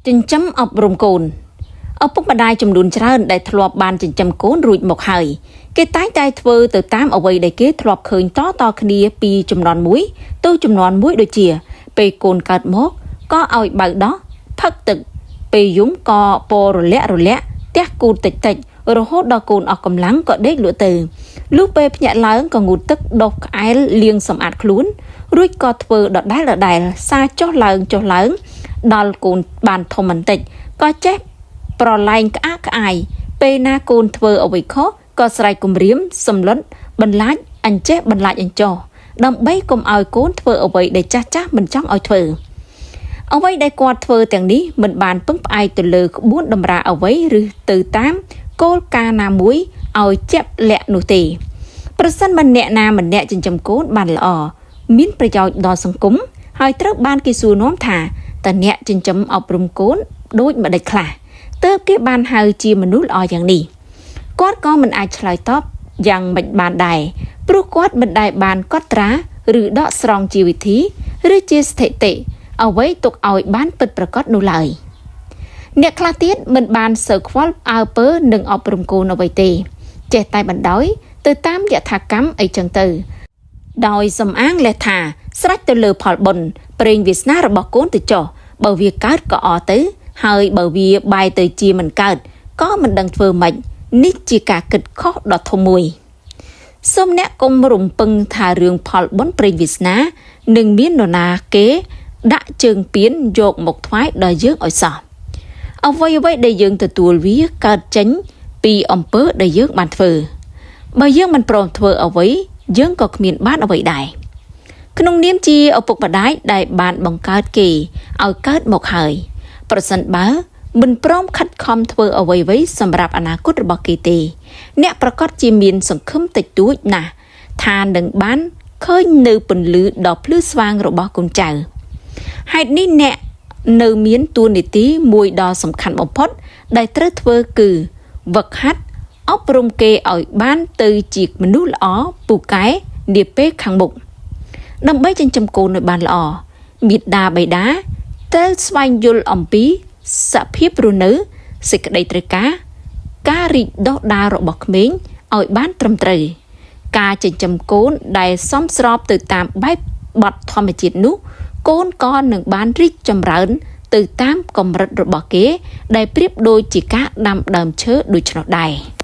ចិញ្ចឹមអប់រំកូនឪពុកម្ដាយចំនួនច្រើនដែលធ្លាប់បានចិញ្ចឹមកូនរួចមកហើយគេតែងតែធ្វើទៅតាមអ្វីដែលគេធ្លាប់ឃើញតៗគ្នាពីជំនាន់មួយទៅជំនាន់មួយដូចជា ពេលកូនកើតមកក៏ឲ្យបៅដោះផឹកទឹកពេលយំក៏ពររលាក់រលាក់ទះគូតតិចតិចរហូតដល់កូនអស់កម្លាំងក៏ដេកលក់ទៅលុះពេលភ្ញាក់ឡើងក៏ងូតទឹកដុសក្អែលលាងសម្អាតខ្លួនរួចក៏ធ្វើដដែលដដែលសារចុះឡើងចុះឡើងដល់កូនបានធំបន្តិចក៏ចេះប្រឡែងក្អាកក្អាយពេលណាកូនធ្វើអ្វីខុសក៏ស្រែកគំរាមសម្លុតបន្លាចអញ្ចេះបន្លាចអញ្ចោះដើម្បីកុំឲ្យកូនធ្វើអ្វីដែលចាស់ចាស់មិនចង់ឲ្យធ្វើអ្វីដែលគាត់ធ្វើទាំងនេះមិនបានពឹងផ្អែកទៅលើក្បួនតម្រាអ្វីឬទៅតាមគោលការណ៍ណាមួយឲ្យជាក់លាក់នោះទេប្រសិនបើអ្នកណាម្នាក់ចិញ្ចឹមកូនបានល្អមានប្រយោជន៍ដល់សង្គមហើយត្រូវបានគេសួរនាំថាតើអ្នកចិញ្ចឹមអប់រំកូនដូចម្ដេចខ្លះទើបគេបានហៅជាមនុស្សល្អយ៉ាងនេះគាត់ក៏មិនអាចឆ្លើយតបយ៉ាងម៉េចបានដែរព្រោះគាត់មិនដែលបានកត់ត្រាឬដកស្រង់ជាវិធីឬជាស្ថិតិអ្វីទុកឲ្យបានពិតប្រាកដនោះឡើយអ្នកខ្លះទៀតមិនបានសូវខ្វល់អើពើនឹងអប់រំកូនអ្វីទេចេះតែបណ្ដោយទៅតាមយថាកម្មអីចឹងទៅដោយសំអាងលេះថាស្រេចទៅលើផលបុណ្យព្រេងវាសនារបស់កូនទៅចុះបើវាកើតក៏អទៅហើយបើវាបែរទៅជាមិនកើតក៏មិនដឹងធ្វើម៉េចនេះជាការគិតខុសដ៏ធំមួយសូមអ្នកកុំរំពឹងថារឿងផលបុណ្យព្រេងវាសនានឹងមាននរណាគេដាក់ជើងពៀនយកមកថ្វាយដល់យើងឲ្យសោះអ្វីៗដែលយើងទទួលវាកើតចេញពីអំពើដែលយើងបានធ្វើបើយើងមិនព្រមធ្វើអ្វីយើងក៏គ្មានបានអ្វីដែរក្នុងនាមជាឪពុកម្ដាយដែលបានបង្កើតគេឲ្យកើតមកហើយប្រសិនបើមិនព្រមខិតខំធ្វើអ្វីៗសម្រាប់អនាគតរបស់គេទេអ្នកប្រកាសជាមានសង្ឃឹមតិចតួចណាស់ថានឹងបានឃើញនៅពន្លឺដ៏ភ្លឺស្វាងរបស់កូនចៅហេតុនេះអ្នកនៅមានតួនាទីមួយដ៏សំខាន់បំផុតដែលត្រូវធ្វើគឺវឹកហាត់អប់រំគេឲ្យបានទៅជាមនុស្សល្អពូកែនាពេលខាងមុខដើម្បីចិញ្ចឹមកូនឲ្យបានល្អមេដាបៃតាត្រូវស្វែងយល់អំពីសភាពរស់នៅសេចក្តីត្រូវការការរីកដុះដាលរបស់ក្មេងឲ្យបានត្រឹមត្រូវការចិញ្ចឹមកូនដែលសមស្របទៅតាមបែបបទធម្មជាតិនោះកូនក៏នឹងបានរីកចម្រើនទៅតាមកម្រិតរបស់គេដែលប្រៀបដូចជាការដាំដើមឈើដូច្នោះដែរ។